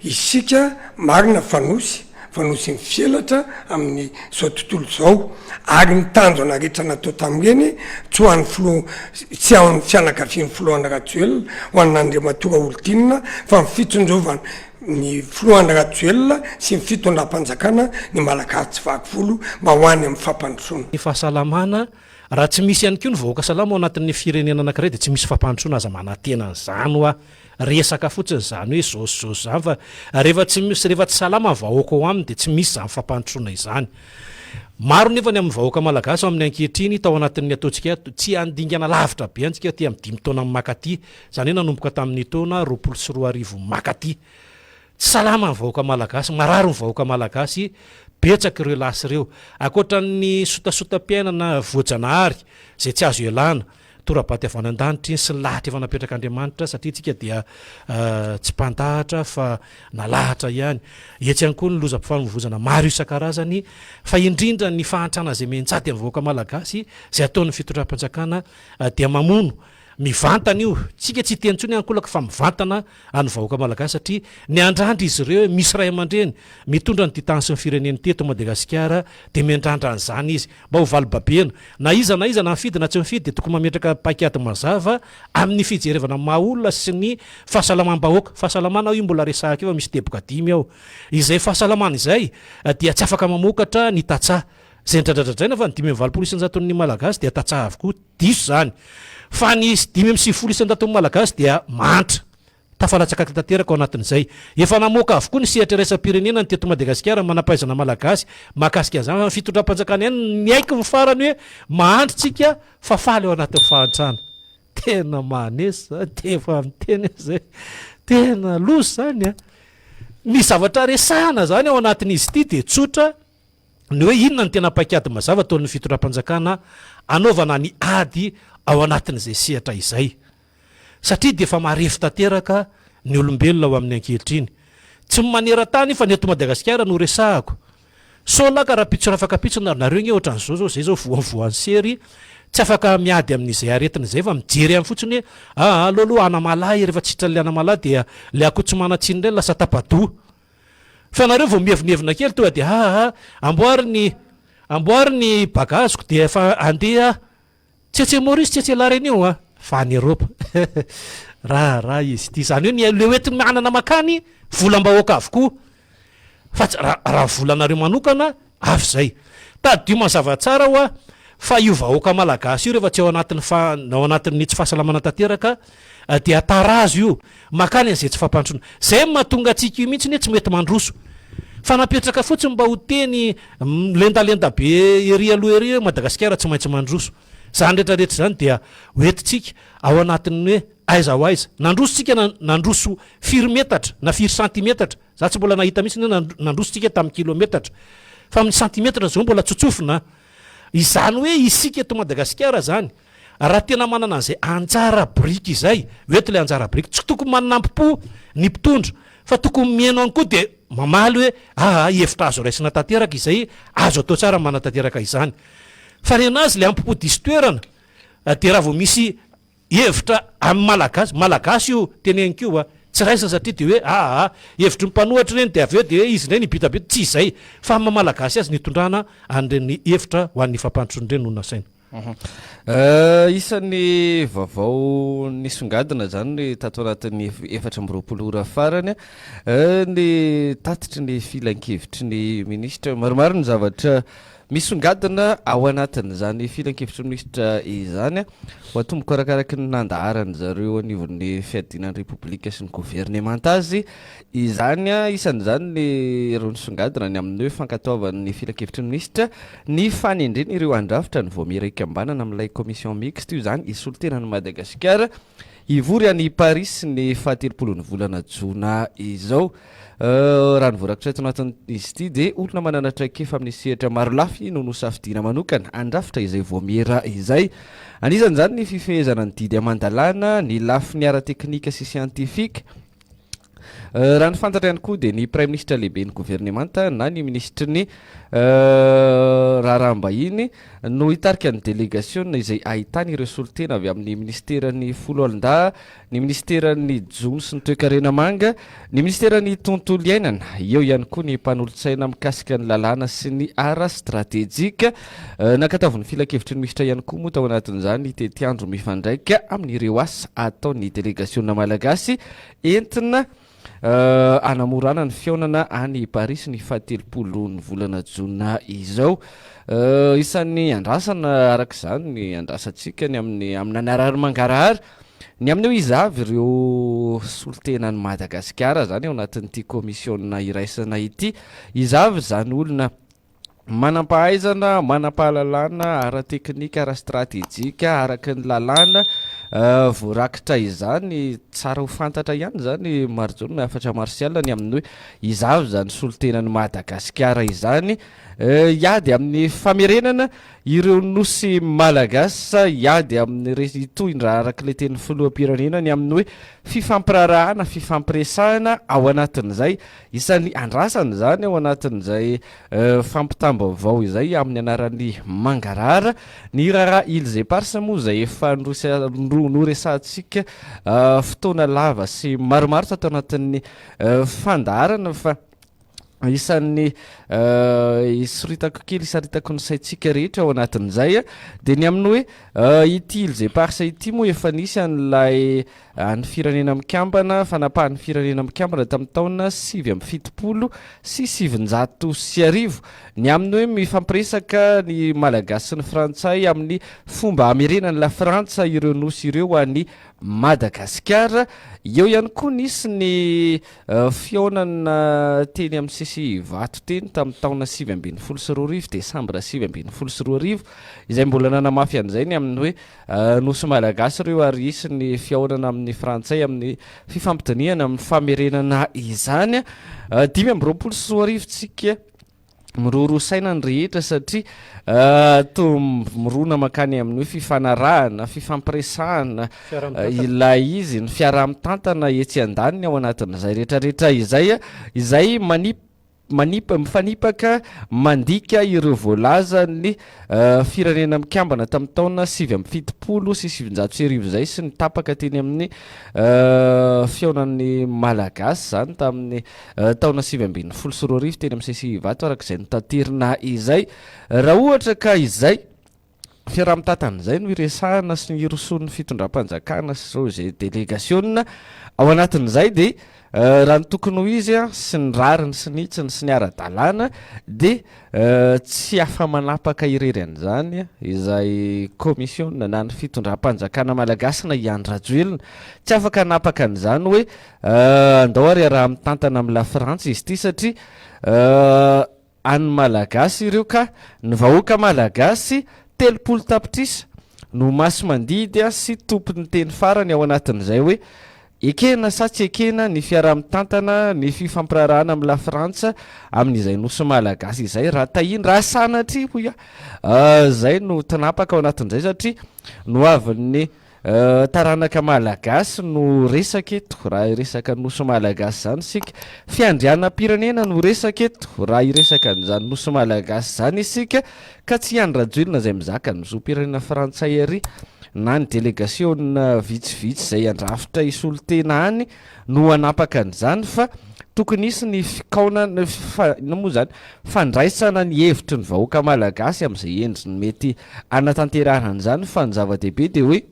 Isika marina fa nosy, fa nosy mifelatra amin'ny izao tontolo izao, ary ny tanjona rehetra natao tamin'ireny tsy ho an'ny filoha, tsy an'ny fianakavian'ny filoha Andry Rajoelina, ho an'Andriamatoa Raholdina, fa ny fitsinjovana ny filoha Andry Rajoelina sy ny fitondram-panjakana ny Malagasy tsy vaky volo mba ho any amin'ny fampandrosoana. Ny fahasalamana, raha tsy misy ihany koa ny vahoaka salama ao anatin'ny firenena anankiray dia tsy misy fampandrosoana, aza manantena an'izany hoa. Resaka fotsiny izany hoe zao sy zao sy izany fa rehefa tsy misy, rehefa tsy salama ny vahoaka ao aminy dia tsy misy izany fampandrosoana izany. Maro nefa ny amin'ny vahoaka malagasy amin'ny ankehitriny tao anatin'ny ataontsika tsy handingana lavitra be antsika aty amin'ny dimy taona makaty, izany hoe nanomboka tamin'ny taona 2020 makaty. Tsy salama ny vahoaka malagasy, marary ny vahoaka malagasy, betsaka ireo lasa ireo. Ankoatra ny sotasotam-piainana voajanahary izay tsy azo ialana, Tora-bato avy any an-danitra iny sy ny lahatra efa napetrak'Andriamanitra satria tsika dia tsy mpandahatra fa nalahatra ihany. Etsy ihany koa ny lozam-pifamoivozana maro isan-karazany fa indrindra ny fahantrana izay mianjady amin'ny vahoaka malagasy izay ataon'ny fitondram-panjakana dia mamono mivantana io. Tsika tsy hiteny intsony ankolaka fa mivantana an'ny vahoaka malagasy satria niandrandra izy ireo hoe misy ray aman-dreny mitondra an'ity tany sy ny firenena ity eto Madagasikara dia miandrandra an'izany izy mba ho valibabena. Na iza na iza na mifidy na tsy mifidy dia tokony mametraka paikady mazava amin'ny fijerevana ny maha olona sy ny fahasalamam-bahoaka. Fahasalamana io mbola resahako io fa misy teboka dimy ao. Izay fahasalamana izay dia tsy afaka mamokatra ny tantsaha. Izay dradradradraina fa ny 85% ny Malagasy dia tantsaha avokoa. Diso izany. Fa ny 95% Malagasy dia mahantra. Tafalatsaka tanteraka ao anatin'izay. Efa namoaka avokoa ny sehatra iraisam-pirenena ny teto Madagasikara ny manam-pahaizana Malagasy mahakasika an'izany fa ny fitondram-panjakana ihany no niaiky ny farany hoe mahantra tsika fa faly ao anatin'ny fahantrana. Tena mahaneso zany dia efa miteny aho zay. Tena loza zany a. Ny zavatra resahana zany ao anatin'izy ity dia tsotra. Ny hoe inona no tena paikady mazava ataon'ny fitondram-panjakana hanaovana ny ady ao anatin'izay sehatra izay? Satria dia efa marefo tanteraka ny olombelona ao amin'ny ankehitriny. Tsy ny maneran-tany fa ny eto Madagasikara no resahako. Sao lahy ka rahampitso rafakampitso na nareo nge ohatran'izao zao, zay zao voavoan'ny sery, tsy afaka miady amin'izay aretina izay fa mijery ihany fotsiny hoe aa aleo aloha anamalahy rehefa tsy sitran'ilay anamalahy dia ilay akoho tsy manan-tsiny indray lasa tapa-doha. Fa nareo vao mievonevona kely tonga dia aa amboary ny amboary ny bagaziko dia efa andeha aho. Tsy etsy Maurice tsy etsy La Réunion a, fa any Europe. Raharaha izy ity. Izany hoe ny le hoentiny manana makany volam-bahoaka avokoa. Fa tsy raha raha volanareo manokana hafa izay. Tadidio mazava tsara hoa fa io vahoaka malagasy io rehefa tsy ao anatin'ny fa ao anatin'ny tsy fahasalamana tanteraka dia tarazo io makany an'izay tsy fampandrosoana. Izay no mahatonga antsika io mihitsy hoe tsy mety mandroso. Fa napetraka fotsiny mba ho teny milendalenda be ery aloha ery hoe Madagasikara tsy maintsy mandroso. Izany rehetra rehetra izany dia hoentintsika ao anatin'ny hoe aiza ho aiza. Nandroso tsika na nandroso firy metatra na firy santimetatra. Za tsy mbola nahita mihitsy hoe nandroso tsika tamin'ny kilometatra. Fa amin'ny santimetatra zao mbola tsotsofina. Izany hoe isika eto Madagasikara izany raha tena manana an'izay anjara biriky izay, ho eto ilay anjara biriky, tsy tokony manampo ny mpitondra fa tokony mihaino ihany koa dia mamaly hoe aa hevitra azo raisina tanteraka izay, azo atao tsara ny manatanteraka izany. Fa ny an'azy ilay ampo diso toerana dia raha vao misy Hevitra amin'ny Malagasy, Malagasy io teneniko io a, tsy raisina satria dia hoe aa hevitry ny mpanohatra ireny dia avy eo dia hoe izy indray nibitabita, tsy izay fa amin'ny maha Malagasy azy nitondrana an'ireny hevitra ho an'ny fampandrosoana ireny no nasaina. Isan'ny vaovao nisongadina izany tato anatin'ny 24 ora farany ny tatitry ny filankevitry ny minisitra. Maromaro ny zavatra Misongadina ao anatin'izany filankevitry ny minisitra izany, ho atomboka arakaraky ny nandaharan-dry zareo anivon'ny fiadiana ny Repoblika sy ny governemanta azy izany. Isan'izany ny ireo nisongadina ny amin'ny hoe fankatoavan'ny filankevitry ny minisitra ny fanendrena ireo handrafitra ny vaomiera ikambanana amin'ilay commission mixte io izany hisolo tena an'i Madagasikara hivory any Paris ny fahatelopolon'ny volana jona izao. Raha ny voarakitra eto anatin'izy ity dia olona manana traikefa amin'ny sehatra marolafy no nosafidiana manokana handrafitra izay vaomiera izay. Anisan'izany ny fifehezana ny didy aman-dalàna, ny lafiny ara-teknika sy siantifika. Raha ny fantatra ihany koa dia ny Praiminisitra lehiben'ny governemanta na ny minisitry ny raharaham-bahiny no hitarika ny delegasiona izay ahitana ireo solontena avy amin'ny minisiteran'ny Foloalindahy, ny minisiteran'ny Jono sy ny Toekarena manga, ny minisiteran'ny Tontolo iainana, eo ihany koa ny mpanolotsaina mikasika ny lalàna sy ny ara-stratejika. Nankatoavin'ny filankevitry ny minisitra ihany koa moa tao anatin'izany ny tetiandro mifandraika amin'ireo asa ataon'ny delegasiona malagasy entina hanamorana ny fihaonana any Parisy ny fahatelopolo ny volana jona izao. Isan'ny andrasana araka izany ny andrasantsika ny amin'ny amina narary mangarahara ny amin'ny hoe iza avy ireo solontenan'i Madagasikara izany ao anatin'ity komisiona iraisana ity, iza avy izany olona Manam-pahaizana, manam-pahalalana ara-teknika, ara-stratejika, araka ny lalàna voarakitra izany. Tsara ho fantatra ihany izany Marijaona hafatra Martial ny amin'ny hoe iza avy izany solontenan'i Madagasikara izany. Hiady amin'ny famerenana ireo nosy malagasy, hiady amin'ny re- hitondra araka ilay tenin'ny filoham-pirenena ny amin'ny hoe fifampiraharahana, fifampiresahana ao anatin'izay. Isan'ny andrasana izany ao anatin'izay fampitam-baovao izay amin'ny anaran'ny Mangarahara. Ny raharaha Îles Éparses moa izay efa noresahantsika fotoana lava sy maromaro tato anatin'ny fandaharana fa isan'ny isoritako kely, isaritako ny saintsika rehetra ao anatin'izay dia ny amin'ny hoe ity Îles Éparses ity moa efa nisy an'ilay An'ny Firenena Mikambana, fanapahan'ny Firenena Mikambana tamin'ny taona 1979, ny amin'ny hoe mifampiresaka ny Malagasy sy ny Frantsay amin'ny fomba hamerenan'i Lafrantsa ireo nosy ireo any Madagasikara. Eo ihany koa nisy ny fihaonana teny amin'ny CCI Ivato teny tamin'ny taona 2019, desambra 2019, izay mbola nanamafy an'izay ny amin'ny hoe Nosy Malagasy ireo ary hisy ny fihaonana amin'ny Frantsay amin'ny fifampidinihana amin'ny famerenana izany. 2025 tsika miroroa saina ny rehetra satria toa mirona mankany amin'ny hoe fifanarahana, fifampiresahana ilay izy, ny fiaraha-mitantana etsy andaniny ao anatin'izay rehetrarehetra izay, izay manipy Manipa, mifanipaka mandika ireo voalazan'ny Firenena Mikambana tamin'ny taona 1979 izay sy ny tapaka teny amin'ny fihaonan'ny Malagasy izany tamin'ny taona 2019 teny amin'ny CCI Ivato araka izay notaterina izay. Raha ohatra ka izay fiaraha-mitantana izay no iresahana sy ny hirosoan'ny fitondram-panjakana sy ireo izay delegasiona ao anatin'izay dia raha ny tokony ho izy sy ny rariny sy ny hitsiny sy ny ara-dalàna dia tsy afa-manapaka irery an'izany izay komisiona na ny fitondram-panjakana malagasy na i Andry Rajoelina. Tsy afaka hanapaka an'izany hoe andao ary iaraha-mitantana amin'i Lafrantsa izy ity satria an'ny Malagasy ireo ka ny vahoaka Malagasy 30 tapitrisa no masi-mandidy sy tompon'ny teny farany ao anatin'izay hoe ekena sa tsy ekena ny fiaraha-mitantana ny fifampiraharahana amin'i Lafrantsa amin'izay nosy Malagasy izay raha tahiany raha sanatria hoy aho izay no tinapaka ao anatin'izay satria nohavin'ny Taranaka malagasy no resaka eto raha hiresaka nosy malagasy izany isika. Fiandrianam-pirenena no resaka eto raha hiresaka an'izany nosy malagasy izany isika ka tsy i Andry Rajoelina izay mizaka ny zom-pirenena frantsay ary na ny delegasiona vitsivitsy izay handrafitra hisolo tena any no hanapaka an'izany fa tokony hisy ny fikaonana, inona moa izany, fandraisana ny hevitry ny vahoaka malagasy amin'izay endriny mety hanatanterahana an'izany fa ny zava-dehibe dia hoe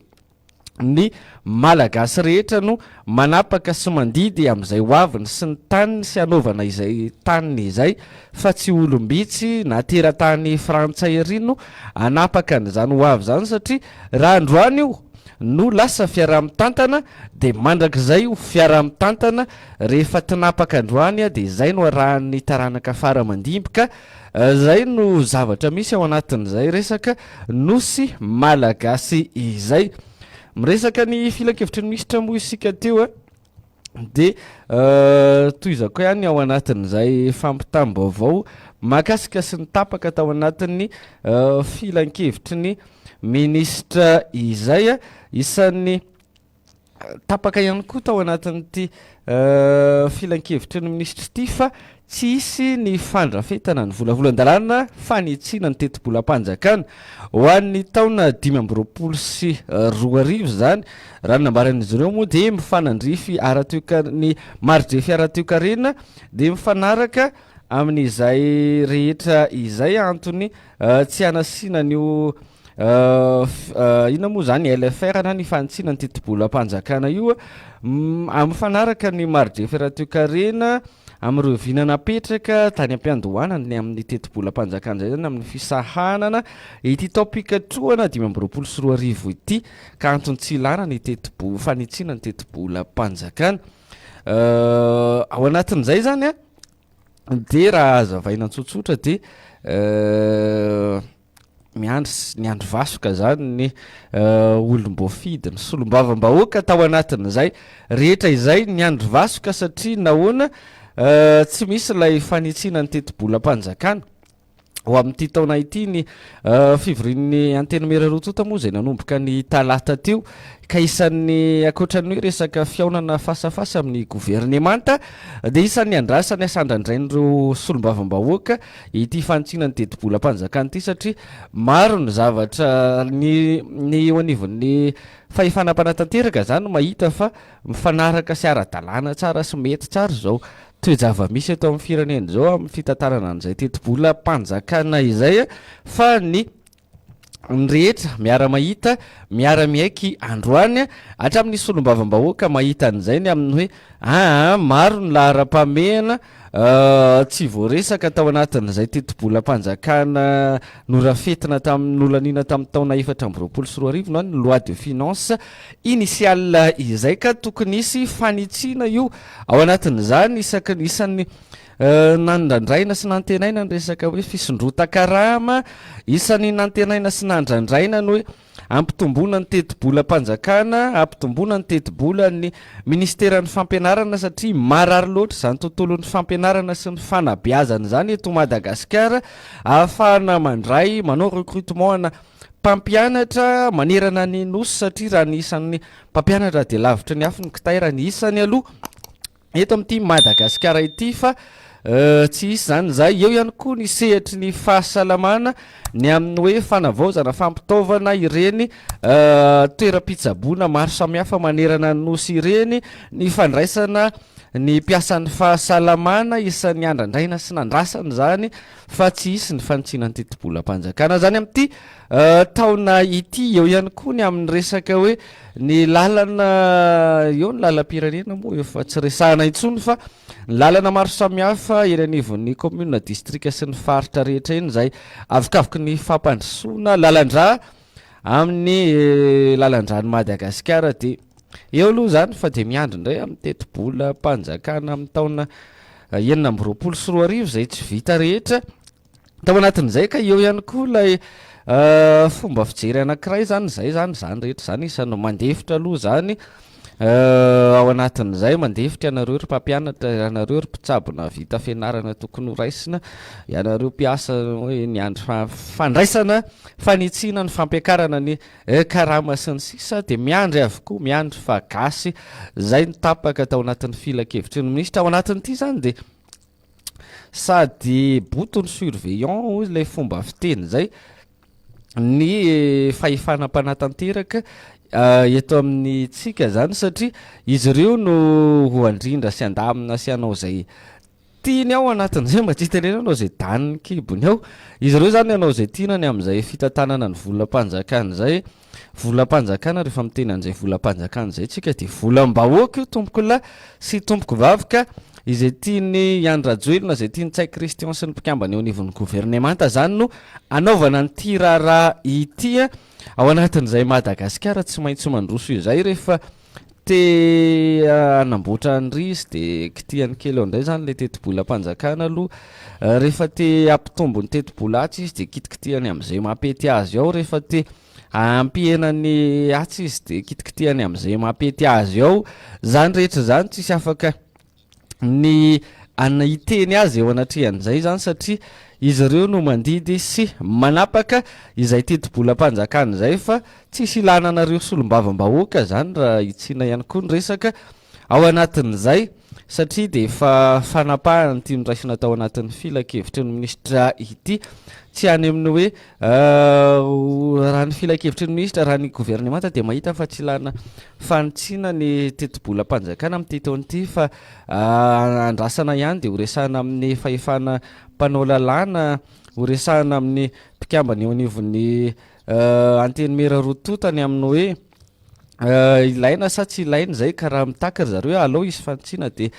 ny Malagasy rehetra no manapaka sy mandidy amin'izay ho aviny sy ny taniny sy hanaovana izay taniny izay fa tsy olom-bitsy na teratany frantsay ery no hanapaka an'izany ho avy izany satria raha androany io no lasa fiaraha-mitantana dia mandrakizay io fiaraha-mitantana rehefa tinapaka androany dia izay no arahan'ny taranaka fara aman-dimby ka izay no zavatra misy ao anatin'izay resaka nosy malagasy izay. Miresaka ny filankevitry ny minisitra moa isika teo dia tohizako ihany ao anatin'izay fampitam-baovao mahakasika sy ny tapaka tao anatin'ny filankevitry ny minisitra izay. Isan'ny. Tapaka ihany koa tao anatin'ity filankevitry ny minisitra ity fa tsy hisy ny fandrafetana ny volavolan-dalàna fanitsiana ny tetibolam-panjakana ho an'ny taona 2025 izany. Raha ny nambaran'izy ireo moa dia mifanandrify ara-toeka- ny maridrefy ara-toekarena dia mifanaraka amin'izay rehetra izay antony tsy hanasiana an'io Inona moa izany LFR na ny fanitsiana ny tetibolam-panjakana io? Mifanaraka ny mari-drefy ara-toekarena amin'ireo vina napetraka tany am-piandohana ny amin'ny tetibolam-panjakana izay izany amin'ny fisahanana ity taom-pikatrohana 2025 ity ka antony tsy ilana ny tetibo- fanitsiana ny tetibolam-panjakana. Ao anatin'izay izany dia raha hazavaina tsotsotra dia Miandry sy niandry vasoka izany ny olom-boafidy, ny solombavambahoaka tao anatin'izay rehetra izay niandry vasoka satria nahoana tsy misy ilay fanitsiana ny tetibolam-panjakana ho amin'ity taona ity. Ny fivorian'ny Antenimiera roa tonta moa izay nanomboka ny talata teo ka isan'ny ankoatran'ny hoe resaka fihaonana face à face amin'ny governemanta dia isan'ny andrasany asandrandrain'ireo solombavambahoaka ity fanitsiana ny tetibolam-panjakana ity satria maro ny zavatra ny ny eo anivon'ny fahefana mpanatanteraka izany mahita fa mifanaraka sy ara-dalàna tsara sy mety tsara izao toe-java-misy eto amin'ny firenena izao amin'ny fitantanana an'izay tetibolam-panjakana izay fa ny ny rehetra miara-mahita, miara-miaiky androany, hatramin'ny solombavambahoaka mahita an'izay ny amin'ny hoe aa maro ny laharam-pahamehana tsy voaresaka tao anatin'izay tetibolam-panjakana norafetina tamin'ny nolaniana tamin'ny taona 2024 na ny loi de finance initiale izay ka tokony hisy fanitsiana io ao anatin'izany isaky ny isan'ny Nandrandraina sy nantenaina ny resaka hoe fisondrotan-karama. Isan'ny nantenaina sy nandrandraina ny hoe hampitomboana ny tetibolam-panjakana, hampitomboana ny tetibolan'ny minisiteran'ny fampianarana satria marary loatra izany tontolon'ny fampianarana sy ny fanabeazana izany eto Madagasikara ahafahana mandray, manao recrutement ana mpampianatra manerana ny Nosy satria raha ny isan'ny mpampianatra dia lavitry ny afo ny kitay raha ny isany aloha. eto amin'ity Madagasikara ity fa tsy hisy izany izay. Eo ihany koa ny sehatry ny fahasalamana ny amin'ny hoe fanavaozana fampitaovana ireny toeram-pitsaboana maro samihafa manerana ny Nosy ireny, ny fandraisana ny mpiasan'ny fahasalamana isan'ny andrandraina sy nandrasana izany fa tsy hisy ny fanitsiana ny tetibolam-panjakana izany amin'ity taona ity. Eo ihany koa ny amin'ny resaka hoe Ny lalana, eo ny lalam-pirenena moa efa tsy resahana intsony fa ny lalana maro samihafa eny anivon'ny kaominina, distrika sy ny faritra rehetra eny izay avokavoky ny fampandrosoana lalan-drà amin'ny lalan-dran'i Madagasikara dia eo aloha izany fa dia miandry indray amin'ny tetibolam-panjakana amin'ny taona 2026 izay tsy vita rehetra. Tao anatin'izay ka eo ihany koa ilay fomba fijery anankiray zany izay zany, izany rehetra izany isan'ny mandefitra aloha izany ao anatin'izay, mandefitra ianareo ry mpampianatra, ianareo ry mpitsabo nahavita fianarana tokony ho raisina, ianareo mpiasa hoe niandry fandraisana fanitsiana ny fampiakarana ny karama sy ny sisa dia miandry avokoa, miandry fa gasy izay no tapaka tao anatin'ny filankevitry ny minisitra. Ao anatin'ity izany dia Sady boto ny surveillant hoy ilay fomba fiteny izay, ny fahefana mpanatanteraka eto amintsika izany satria izy ireo no ho handrindra sy handamina sy hanao izay tiany ao anatin'izay mba tsy hitenenana hanao izay danin'ny kibony ao. Izy ireo izany hanao izay tiany any amin'izay fitantanana ny volam-panjakana izay. Volam-panjakana, rehefa miteny an'izay volam-panjakana izay tsika dia volam-bahoaka io tompokolahy sy tompokovavy ka izay tian'i Andry Rajoelina, izay tian'i Ntsay Christian sy ny mpikambana eo anivon'ny governemanta izany no anaovana an'ity raharaha ity ao anatin'izay Madagasikara tsy maintsy mandroso izay rehefa te hanamboatra an-dry izy dia kitihany kely ao indray izany ilay tetibolam-panjakana aloha, rehefa te hampitombo ny tetibola atsy izy dia kitikitihany amin'izay mampety azy ao, rehefa te hampihena ny atsy izy dia kitikitihany amin'izay mampety azy ao, izany rehetra izany tsisy afaka ny. Anona hiteny azy eo anatrehan'izay izany satria izy ireo no mandidy sy manapaka izay tetibolam-panjakana izay fa tsisy ilana anareo solombavambahoaka izany raha hitsiana ihany koa ny resaka ao anatin'izay satria dia efa fanapahana ity noraisina tao anatin'ny filankevitry ny minisitra ity. Tsy any amin'ny hoe raha ny filankevitry ny minisitra, raha ny governemanta dia mahita fa tsy ilana fanitsiana ny tetibolam-panjakana amin'ity taona ity fa andrasana ihany dia horesahana amin'ny fahefana mpanao lalàna, horesahana amin'ny mpikambana eo anivon'ny antenimiera roa tonta ny amin'ny hoe Ilaina sa tsy ilaina izay ka raha mitaky ry zareo hoe alao hisy fanitsiana dia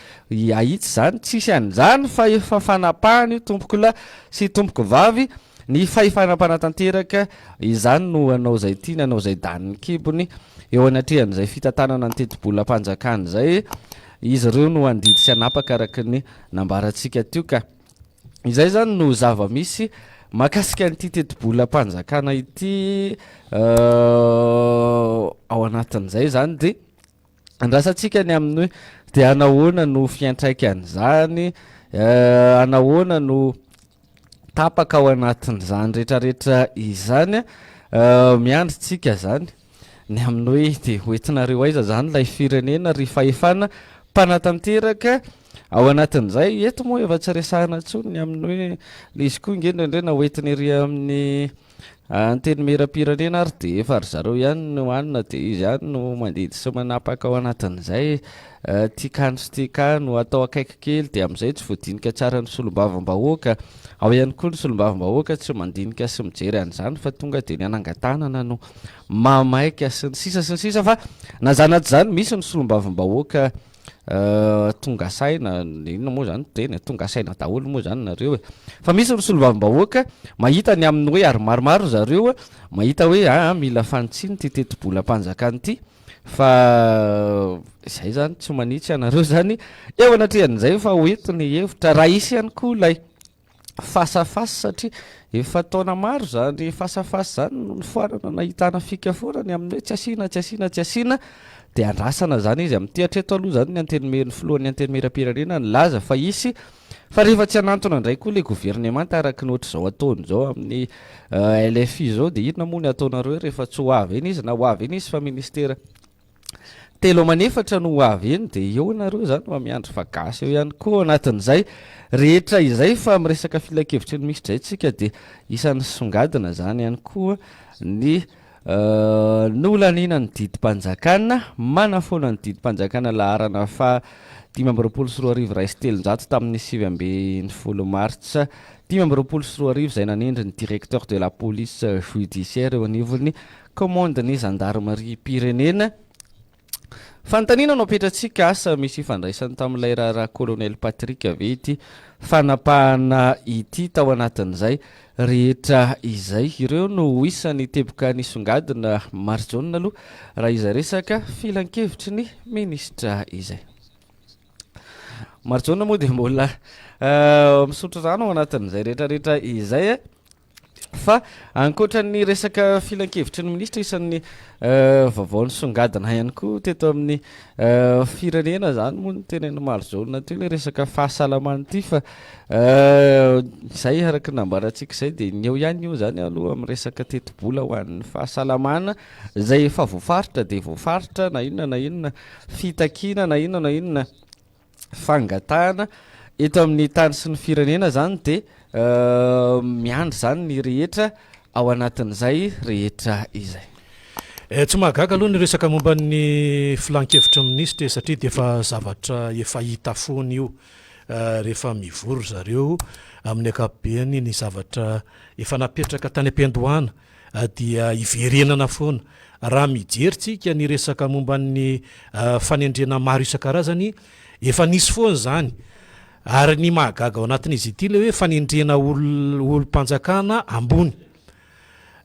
ahitsy izany, tsisy an'izany fa efa fanapahana io tompokolahy sy tompokovavy, ny fahefana mpanatanteraka izany no hanao izay tiany, hanao izay danin'ny kibony eo anatrehan'izay fitantanana ny tetibolam-panjakana izay, izy ireo no handidy sy hanapaka araka ny nambarantsika teo ka. Izay izany no zava-misy mahakasika an'ity tetibolam-panjakana ity ao anatin'izay izany dia andrasantsika ny amin'ny hoe dia anahoana no fiantraikan'izany, anahoana no tapaka ao anatin'izany rehetrarehetra izany, miandry tsika izany. Ny amin'ny hoe dia ho entinareo aiza izany ilay firenena ry fahefana mpanatanteraka ao anatin'izay? Eto moa efa tsy resahina intsony ny amin'ny hoe ilay izy koa ange indraindray na hoentina ery amin'ny antenimieram-pirenena ary dia efa ry zareo ihany no hanina dia izy ihany no mandidy sy manapaka ao anatin'izay. Tia kano sy tia kano, atao akaiky kely dia amin'izay tsy voadinika tsara ny solombavambahoaka. Ao ihany koa ny solombavambahoaka tsy mandinika sy mijery an'izany fa tonga dia ny hanangan-tanana no mamaika sy ny sisa sy ny sisa fa na zany na tsy zany misy ny solombavambahoaka tonga saina, inona moa zany teny e, tonga saina daholo moa zany nareo e, fa misy ny solombavambahoaka mahita ny amin'ny hoe ary maromaro ry zareo mahita hoe aa mila fanitsiana ity tetibolam-panjakana ity fa izay zany tsy manitsy anareo zany eo anatrehan'izay fa ho eto ny hevitra raha hisy ihany koa ilay face à face satria efa taona maro zany face à face zany no nifoanana nahitana fika foana ny amin'ny hoe tsy asiana tsy asiana tsy asiana dia andrasana zany izy amin'ity hatreto aloha zany ny antenimier ny filohan'ny antenimieram-pirenena nilaza fa hisy fa rehefa tsy hanantona indray koa ilay governemanta araka ny ohatr'izao ataony izao amin'ny LFI izao dia inona moa ny ataonareo rehefa tsy ho avy eny izy na ho avy eny izy fa ministera Telo aman'efatra no ho avy eny dia eo nareo izany mba miandry fa gasy eo ihany koa ao anatin'izay rehetra izay fa miresaka filankevitry ny minisitra izay tsika dia isan'ny songadina izany ihany koa ny nolaniana ny didim-panjakana manafoana ny didim-panjakana laharana faha 2025 01 tamin'ny 19 martsa 2025 izay nanendry ny directeur de la police judiciaire eo anivon'ny Kaomandin'ny zandarimariam-pirenena. Fanontaniana no apetratsika, asa misy ifandraisany tamin'ilay raharaha Colonel Patrick ve ity fanapahana ity tao anatin'izay rehetra izay? Ireo no ho isan'ny teboka nisongadina Marijaona aloha raha izay resaka filankevitry ny minisitra izay. Marijaona moa dia mbola misotro rano ao anatin'izay rehetra rehetra izay. Fa ankoatra ny resaka filankevitry ny minisitra, isan'ny vaovao nisongadina ihany koa teto amin'ny firenena izany moa no tenen'i Marijaona teo ilay resaka fahasalamana ity fa izay araka ny nambarantsika izay dia ny eo ihany io izany aloha amin'ny resaka tetibola ho an'ny fahasalamana izay efa voafaritra dia voafaritra na inona na inona fitakiana na inona na inona fangatahana eto amin'ny tany sy ny firenena zany de miandry zany ny rehetra ao anatin'izay rehetra izay. Eh, tsy mahagaga aloha ny resaka momba ny filan-kevitry ny minisitra e, satria dia efa zavatra efa hita foana io eh, rehefa mivory ry zareo amin'ny ankapobeny ny zavatra efa napetraka tany am-piandohana dia iverenana foana. Raha mijery tsika ny resaka momba ny fanendrena maro isan-karazany, efa nisy foana izany. Ary ny mahagaga ao anatin'izy ity ilay hoe fanendrena olom-panjakana ambony.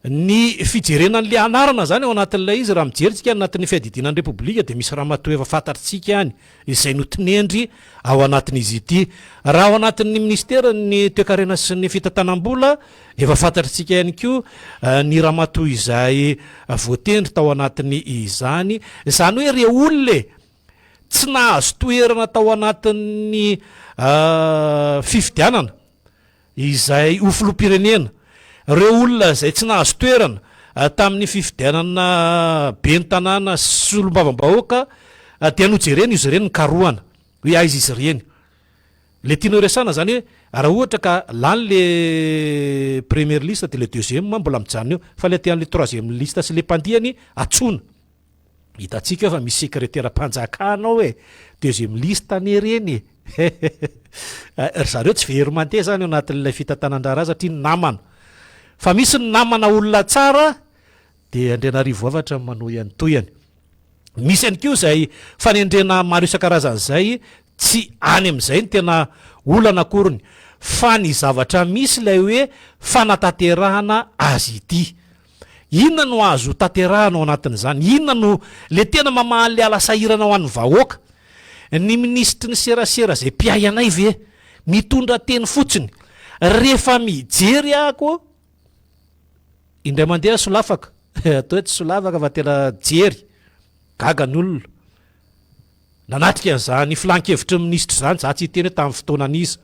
Ny fijerena an'ilay anarana izany ao anatin'ilay izy, raha mijery tsika any anatin'ny fiadidiana ny Repoblika dia misy ramatoa efa fantatritsika any izay notinendry ao anatin'izy ity. Raha ao anatin'ny minisiteran'ny toekarena sy ny fitantanam-bola, efa fantatritsika ihany koa ny ramatoa izay voatendry tao anatin'izany. Izany hoe re olona e! tsy nahazo toerana tao anatin'ny fifidianana izay ho filoham-pirenena, ireo olona izay tsy nahazo toerana tamin'ny fifidianana ben'ny tanàna sy solombavambahoaka dia nojerena izy ireny nikarohana hoe aiza izy ireny. Le tianao resahana zany hoe raha ohatra ka lany le première liste de le deuxième mbola mijanona eo fa le aty amle troisième liste sy le mpandihany antsoina. Hitantsika eo fa misy sekreteram-panjakana ao e, deuxième liste anie ireny e. Ry zareo tsy very mandeha zany ao anatin'ilay fitantanan-draharaha satria namana. Fa misy ny namana olona tsara dia Andrianarivo Avatra manohy an'ny tohiny. Misy ihany koa izay fanendrena maro isan-karazany izay, tsy any amin'izay no tena olana akoriny, fa ny zavatra misy ilay hoe fanatanterahana azy ity. Inona no azo tanterahana ao anatin'izany? Inona no le tena mamaha an'ilay ala sahirana ho an'ny vahoaka? Ny minisitry ny serasera izay mpiahy anay ve mitondra teny fotsiny rehefa mijery ako Indray mandeha solafaka, atao hoe tsy solafaka fa tena jery, gaga ny olona. Nanatrika an'izany filan-kevitry ny minisitra izany, za tsy hiteny hoe tamin'ny fotoanan'iza.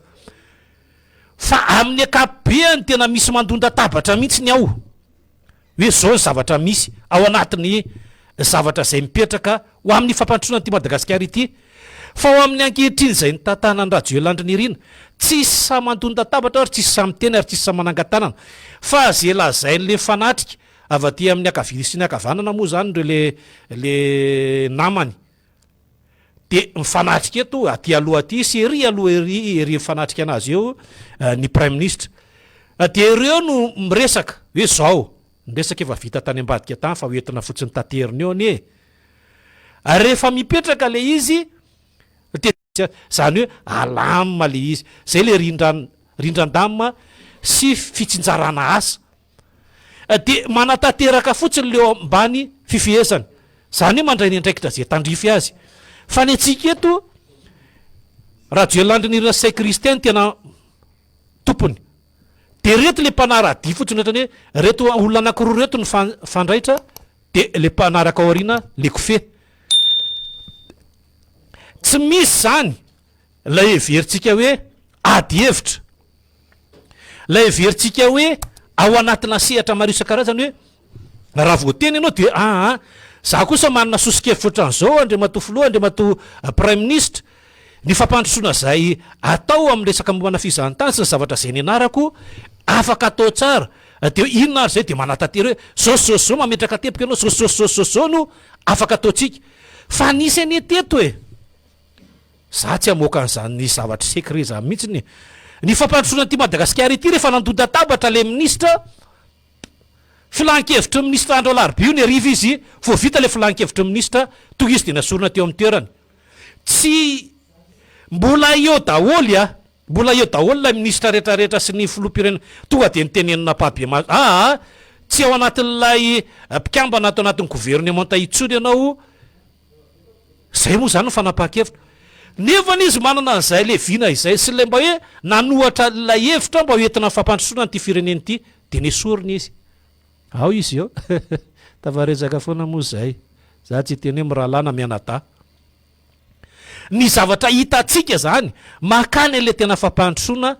Fa amin'ny ankapobeany tena misy mandon-databatra mihitsy ny ao. Hoe izao ny zavatra misy ao anatin'ny zavatra izay mipetraka ho amin'ny fampandrosoana an'ity Madagasikara ity. Fa ho amin'ny ankehitriny izay nitantanan'i Rajoelina Andry Nirina, tsisy sahy mandon-databatra ary tsisy sahy miteny ary tsisy sahy manangan-tanana. Fa ze lazain'le mifanatrika avy aty amin'ny ankavia sy ny ankavanana moa izany ireo le le namany de mifanatrika eto aty aloha aty sy ery aloha ery ery mifanatrika anazy eo ny praiminisitra. De ireo no miresaka hoe zao, ny resaka efa vita tany ambadika tany fa hoentina fotsiny taterina eo anie e. Rehefa mipetraka le izy dia zany hoe alamina le izy. Zay le rindran rindran-damina sy fitsinjarana asa. Dia manatanteraka fotsiny le eo ambany fifehezany. Zany hoe mandray ny andraikitra ze tandrify azy. Fa ny antsika eto, Rajoelina Andry Nirina sy Ntsay Christian no tena tompony. Dia reto le mpanara-dia fotsiny ohatrany hoe reto olona anakiroa reto no fandraitra Dia le mpanaraka ao aoriana le kofehy. Tsy misy zany ilay heverintsika hoe ady hevitra. Ilay heverintsika hoe ao anatina sehatra maro isan-karazany hoe raha voateny ianao dia aa za kosa manana soso-kevitra ohatran'izao Andriamatoa Filoha, Andriamatoa Praiminisitra, ny fampandrosoana izay atao amin'ny resaka momba ana fizahantany sy ny zavatra izay nianarako afaka atao tsara Dia inona ary izay dia manatanteraka hoe zao sy zao sy zao mametraka teboka ianao zao sy zao sy zao sy zao sy zao no afaka ataontsika. Fa nisy anie teto e! Za tsy hamoaka an'izany zavatra secret izany mihitsy e! Ny fampandrosoana an'ity Madagasikara ity rehefa nandon-databatra ilay minisitra, filan-kevitry ny minisitra andro alarobia io ny hariva izy vao vita ilay filan-kevitry ny minisitra, tonga izy dia nasorina teo amin'ny toerany. Tsy mbola eo daholo a! Mbola eo daholo ilay minisitra rehetra rehetra sy ny filoham-pirenena tonga dia nitenenina ampahibemaso aa tsy ao anatin'ilay mpikambana ato anatin'ny governemanta intsony ianao zay moa zany ny fanapahan-kevitra nefany izy manana an'izay le vina izay sy ilay mba hoe nanohatra ilay hevitra mba hoentina amin'ny fampandrosoana an'ity firenena ity dia nesorina izy ao izy eo tafaresaka foana moa zay za tsy hiteny hoe mirahalahy na mianadahy Ny zavatra hitantsika zany makany an'ilay tena fampandrosoana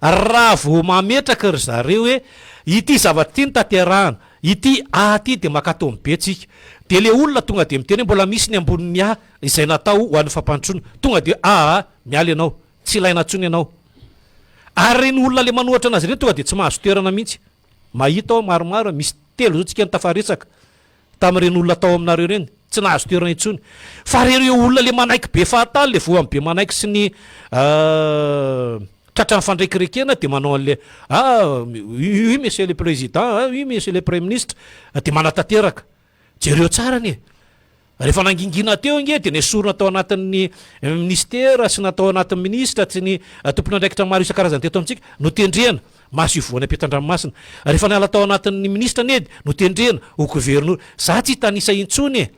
raha vao mametraka ry zareo hoe ity zavatra ity no tanterahana, ity A ity dia maka ataony B tsika. Dia le olona tonga dia miteny hoe mbola misy ny ambonin'ny A izay natao ho an'ny fampandrosoana. Tonga dia aa miala ianao, tsy ilaina intsony ianao. Ary ireny olona le manohatra anazy ireny tonga dia tsy mahazo toerana mihitsy. Mahita aho maromaro, misy telo zao tsika no tafaresaka. Tamin'ireny olona tao aminareo ireny, tsy nahazo toerana intsony. Fa ireo olona le manaiky be fahatany, le voan'ny be manaiky sy ny tratran'ny fandrekirekena dia manao an'le ah oui monsieur le président, ah oui monsieur le premier ministre, dia manatanteraka. Jereo tsara anie. Rehefa nangingina teo ange dia nesorina tao anatin'ny minisitera sy natao anatin'ny minisitra sy ny tompon'andraikitra maro isan-karazany teto amintsika, notendrena masoivoho any ampitan-dranomasina. Rehefa niala tao anatin'ny minisitra anie dia notendrena ho governora. Za tsy hitanisa intsony e!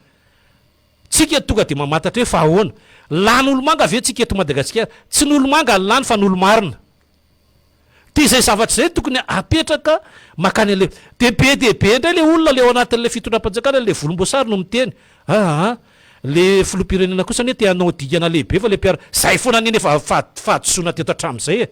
Tsika tonga dia mamantatra hoe fa ahoana? Lany olomanga ve tsika eto Madagasikara? Tsy ny olomanga no lany fa ny olo-marina. Dia izay zavatra izay tokony apetraka makany an'ilay, dia be dia be indray ilay olona ilay ao anatin'ilay fitondram-panjakana ilay volomboasary no miteny, aa Le filoham-pirenena kosa anie te hanao dingana lehibe fa le mpiara, zay foana anie nefa fahadisoana teto hatramin'izay e.